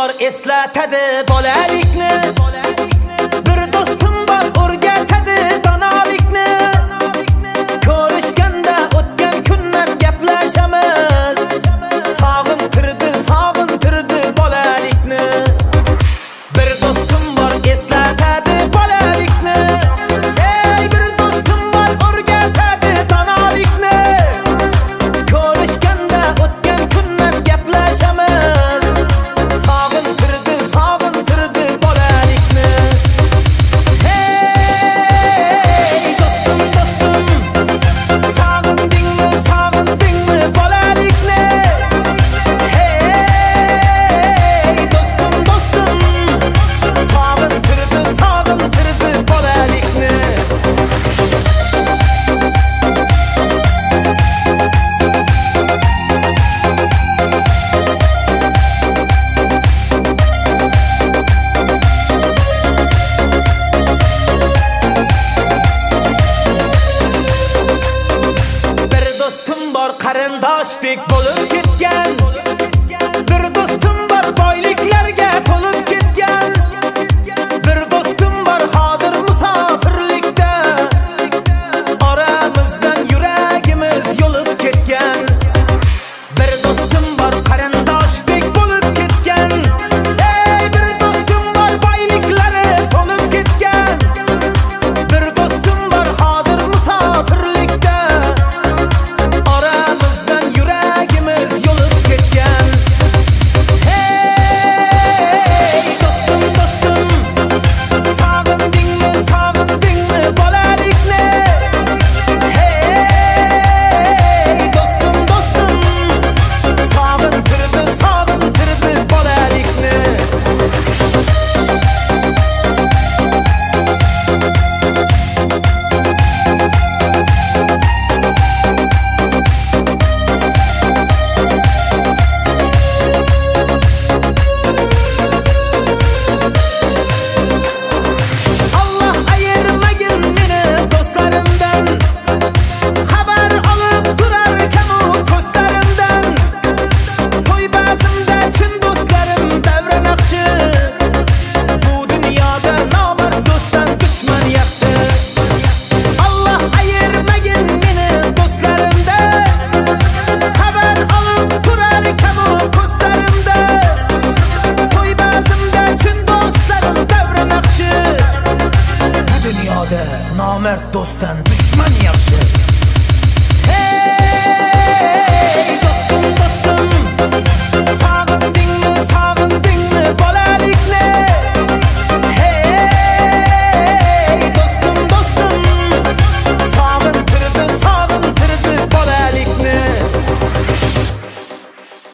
bor eslatadi bolalikni, bir do'stim bor o'rgatadi donolikni. Ko'rishganda o'tgan kundan gaplashamiz, sog'intirdi, sog'intirdi bolalikni. Bir do'stim bor eslatadi bolalikni, ey bir do'stim bor o'rgatadi donolikni. Ko'rishganda o'tgan kundan gaplashamiz, sog'intirdi, sog'intirdi bolalikni. Hey do'stim, do'stim, sog'indingmi, sog'indingmi bolalikni? Hey do'stim, do'stim, sog'intirdi, sog'intirdi bolalikni. Bir do'stim bor qarindoshdek bo'lib ketgan, bir do'stim bor boyliklarga to'lib ketgan, bir do'stim bor hozir musofirlikda, oramizdan yuragimiz yo'lib ketgan. Bir do'stim bor qarindoshdek bo'lib ketgan, ey bir do'stim bor boyliklari to'lib ketgan, bir do'stim bor hozir musofirlikda, oramizdan yuragimiz yo'lib ketgan. Hey do'stim, do'stim, sog'indingmi, sog'indingmi bolalikni? Hey do'stim, do'stim, sog'intirdi, sog'intirdi bolalikni. Alloh ayirmagin meni do'stlarimdan, xabar olib turar kamu ko'zlarimdan. To'y bazmda chin do'stlarim davra naqshi, bu dunyoda nomard do'stdan dushman yaxshi. Alloh ayirmagin meni do'stlarimdan, xabar olib turar kamu ko'zlarimdan. To'y bazmda chin do'stlarim davra naqshi, bu dunyoda nomard do'stdan dushman yaxshi.